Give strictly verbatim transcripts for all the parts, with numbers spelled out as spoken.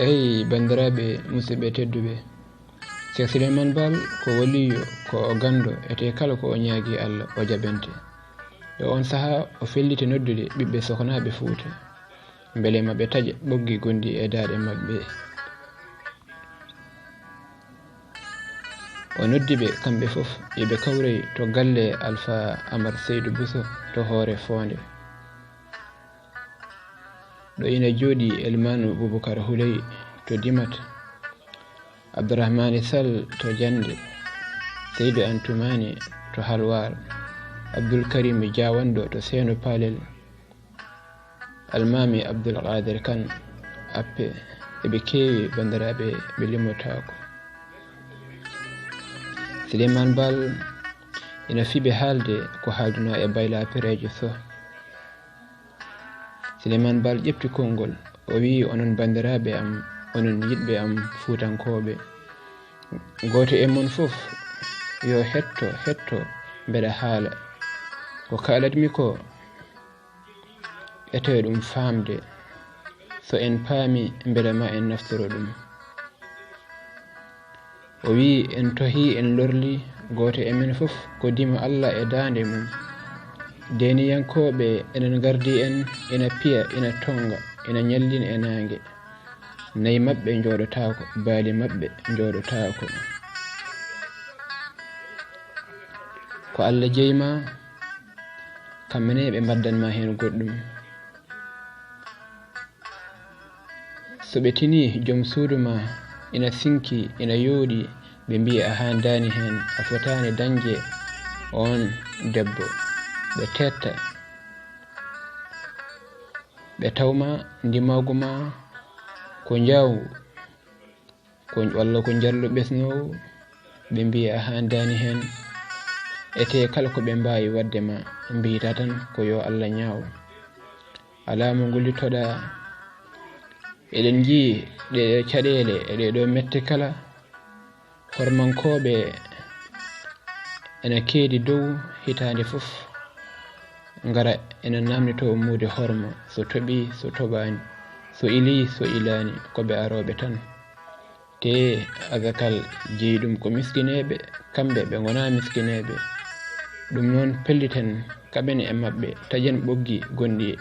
Eyi, banndiraaɓe musidɓe tedduɓe, Cheikh Souleymane Baal ko waliyo, ko o ganndo, etee kala ko o ñaagii Allah o jaɓante. E oon sahaa o felliti noddude ɓiɓɓe sohnaaɓe Fuuta, mbele ma ɓe taƴa ɓoggi gonɗi e daaɗe maɓɓe. O noddi ɓe kamɓe fof, yo ɓe kawroy to galle Alfa Amar Seydu Buso to Hoore Foonde, ɗo ina jooɗii Elmaanu Bubakar Huley to Dimat, Abdourahmane Sall to Jannde, Seydu Antumaani to Halwaar, Abdul Karim Jaawanɗo to Seeno Palel, Almaami Abdul Qaadir Kan, Appe, eɓe keewi banndiraaɓe ɓe limotaako. Sileymaan Baal ina fiɓe haalde ko haaldunoo e baylaapereejo Soh. Sileymaan Baal ƴefti konngol, o wiyi, "Onon banndiraaɓe am, onon yiɗɓe am fuutankooɓe, gooto e mon fof yo hetto, hetto, mbeɗa haala. Ko kaalatmi ko, etoye ɗum faamde. So en paami, mbele ma en naftoro ɗum." O wiyi, "En tohii, en lorlii, gooto e men fof ko dimo Allah e daande mum. Deeniyankooɓe enen ngardii en, ina piya, ina tonnga, ina ñallina e naange. Nayi maɓɓe njooɗotaako, baali maɓɓe njooɗotaako. Ko Allah jeyi ma, kamɓe ne ɓe mbaɗdan ma heen goɗɗum. So ɓe tinii joom suudu ma ina siŋki, ina yooɗi, ɓe mbiya a haandaani heen, a fotaani dañde oon debbo." Ɓe teetta, ɓe taw ma ndimaagu ma ko njaawu, ko, walla ko njallu ɓesnoowu, ɓe mbiya a haandaani heen. Etee kala ko ɓe mbaawi waɗde ma, mbiyta tan ko yo Allah ñaaw. Alaa mo ngullitoɗaa. Eɗen njii ɗee caɗeele e ɗee ɗoo mette kala. Hormankooɓe ena keedi dow hitaande fof, ngara ena naamnitoo muude horma, so toɓii, so toɓaani, so ilii, so ilaani, ko ɓe arooɓe tan. Tee azakal jeyi ɗum ko miskineeɓe, kamɓe ɓe ngonaa miskineeɓe. Ɗum noon, pelliten, kaɓen e maɓɓe, taƴen ɓoggi gonɗi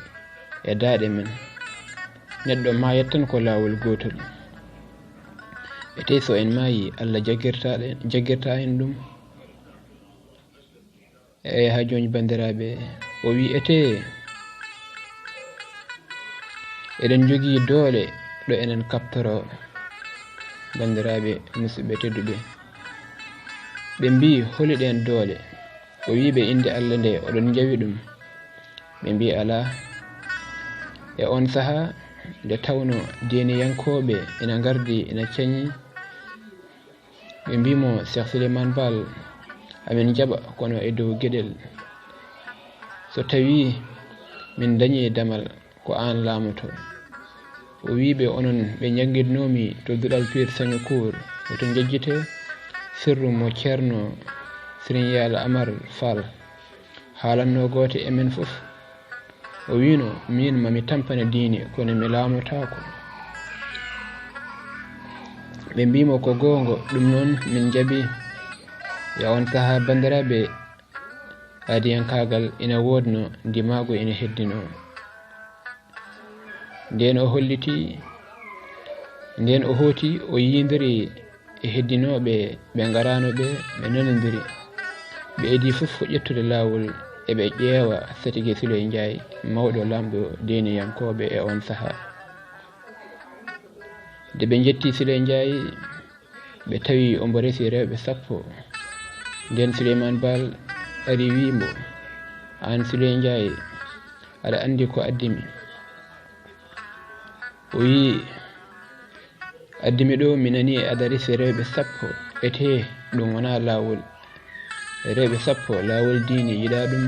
e daaɗe men. Neɗɗo maayat tan ko laawol gootol. Etee so en maayii, Allah jaggirta ɗe-, jaggirta en ɗum. Eey, haa jooni, banndiraaɓe, o wiyi, etee eɗen njogii doole ɗo enen kaɓtoroo, banndiraaɓe musidɓe tedduɓe. Ɓe mbiyi, "Holi ɗeen doole?" O wiyi ɓe, "Innde Allah nde, oɗon njawi ɗum?" Ɓe mbiyi, "Alaa." E oon sahaa, nde tawnoo deeniyankooɓe ina ngardi, ina cañi, ɓe mbiyi mo, "Cheikh Souleymane Baal, amin njaɓa, kono e dow geɗel. So tawii min ndañii damal, ko aan laamoto." O wiyi ɓe, "Onon ɓe njannginoomi to duɗal Pire Senghor, woto njejjite sirru mo Ceerno Siriñ Yaala Amar Faal haalannoo gooto e men fof." O wiino, "Miin ma mi tampane diine, kono mi laamotaako." Ɓe mbii mo, "Ko goonga, ɗum noon min njaɓi." E oon sahaa, banndiraaɓe, aadiyankaagal ina woodnoo, ndimaagu ina heddinoo. Ndeen o hollitii, ndeen o hooti, o yiyondiri e heddinooɓe ɓe ngaraano ɓe, ɓe nanondiri. Ɓe idii fof ko ƴettude laawol, eɓe ƴeewa Satigi Suley Njaay, mawɗo laamɗo deeniyankooɓe e oon sahaa. Nde ɓe njettii Suley Njaay, ɓe tawi omo resi rewɓe sappo. Ndeen Suleymaan Baal ari wii mo, "Aan Suley Njaay, aɗa anndi ko addi mi?" O wii, "Addi mi ɗo, mi nani aɗa resi rewɓe sappo, etee ɗum wonaa laawol. Rewɓe sappo, laawol diine yiɗaa ɗum."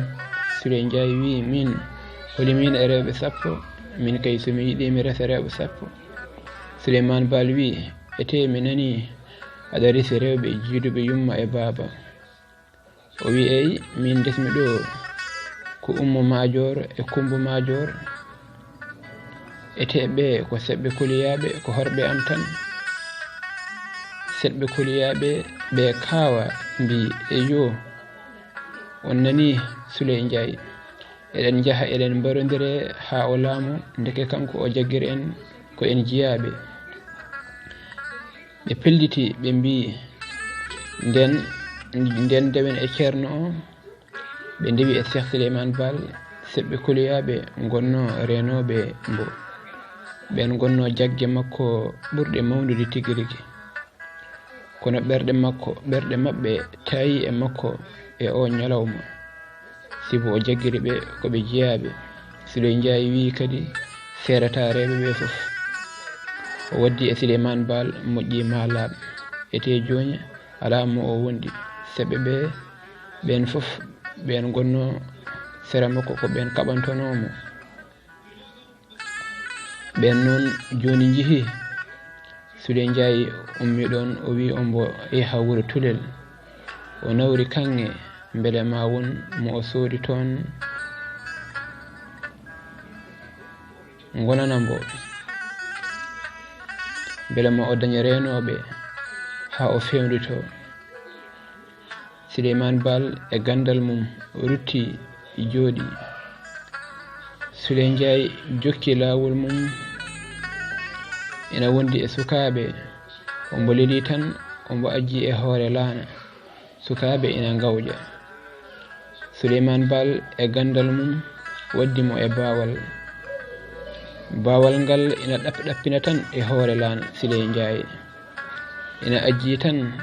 Suley Njaay wii, "Miin, holi miin e rewɓe sappo? Miin kay, so mi yiɗii, mi resa rewɓe sappo." Suleymaan Baal wii, "Etee mi nani aɗa resi rewɓe jiiduɓe yumma e baaba." O wii, "Eey, miin desmi ɗo ko Ummu Maajoor e Kummbu Maajoor." Etee ɓe ko seɓɓe kuliyaaɓe, ko horɓe am tan. Seɓɓe kuliyaaɓe ɓe kaawa mbi, "Eyyo, on nanii Suley Njaay? Eɗen njaha, eɗen mbarondire haa o laamu, ndeke kanko o jaggir en ko en jiyaaɓe." Ɓe pelliti, ɓe mbi, "Nden, nden ndewen e ceerno o." Ɓe ndewi e Seex Suleymaan Baal, seɓɓe kuliyaaɓe ngonnoo reenooɓe mbo. Ɓeen ngonnoo jagge makko ɓurɗe mawnude tigi rigi. Kono ɓerɗe makko, ɓerɗe maɓɓe taayii e makko e oo ñalawma. Sibu o jaggiri ɓe ko ɓe jiyaaɓe. Suley Njaay wiyi kadi seerataa rewɓe ɓe fof. O waddi e Suleymaan Baal moƴƴi maa laaɓ. Etee jooni alaa mo o wondi. Seɓɓe ɓe, ɓeen fof, ɓeen ngonnoo sera makko, ko ɓeen kaɓantonoo mo. Ɓeen noon jooni njihii. Suley Njaay ummii ɗoon, o wiyi ombo yaha wuro Tulel. O nawri kaŋŋe mbele maa won mo o soodi toon ngonana mbo, mbele ma o daña reenooɓe haa o feewnditoo. Suleymaan Baal e ganndal mum rutti jooɗii. Suley Njaay jokki laawol mum, ina wondi e sukaaɓe, ombo lelii tan, ombo ajji e hoore laana. Sukaaɓe ina ngawƴa. Suleymaan Baal e ganndal mum waddi mo e baawal. Baawal ngal ina ɗap-, ɗappina tan e hoore laana Suley Njaay. Ina ajji tan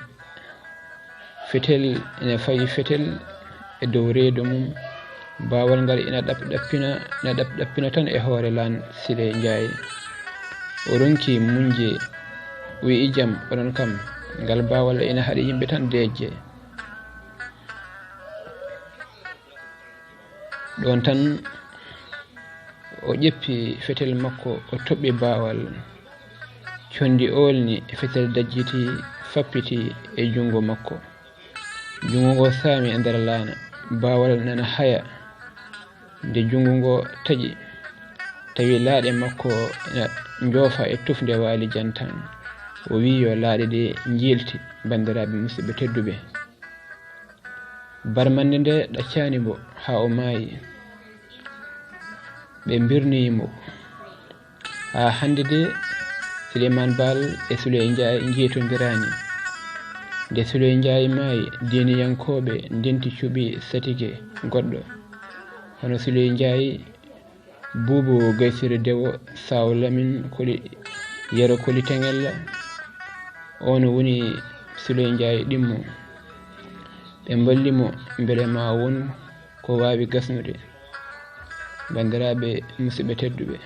fetel, ina fayi fetel e dow reedu mum. Baawal ngal ina ɗap-, ɗappina, ina ɗap-, ɗappina tan e hoore laan Suley Njaay. O ronki muñde, o wiyi, "Jam, onon kam, ngal baawal ina haɗi yimɓe tan deeƴde." Ɗoon tan o ƴeppi fetel makko, o toɓɓi baawal. Conndi oolni, fetel dajjiti, fappiti e junngo makko. Junngo ngo saami e nder laana, baawal nana haya. Nde junngo ngo taƴi, tawi laaɗe makko ina njoofa e tufnde waali jantan. O wiyi, "Yo laaɗe ɗe njiilti, banndiraaɓe musidɓe tedduɓe." Barmannde nde ɗaccaani mbo haa o maayi. Ɓe mbirnii mbo. Haa hannde de, Suleymaan Baal e Suley Njaay njiytondiraani. Nde Suley Njaay maayi, diiniyankooɓe ndenti cuɓi satige goɗɗo. Hono Suley Njaay, Buubu Gaysiri Dewo, Saawo Lamin, Koli, Yero Koli Teŋella, oon woni Suley Njaay ɗimmo. Ɓe mballi mo mbele maa won ko waawi gasnude. Banndiraaɓe musidɓe tedduɓe,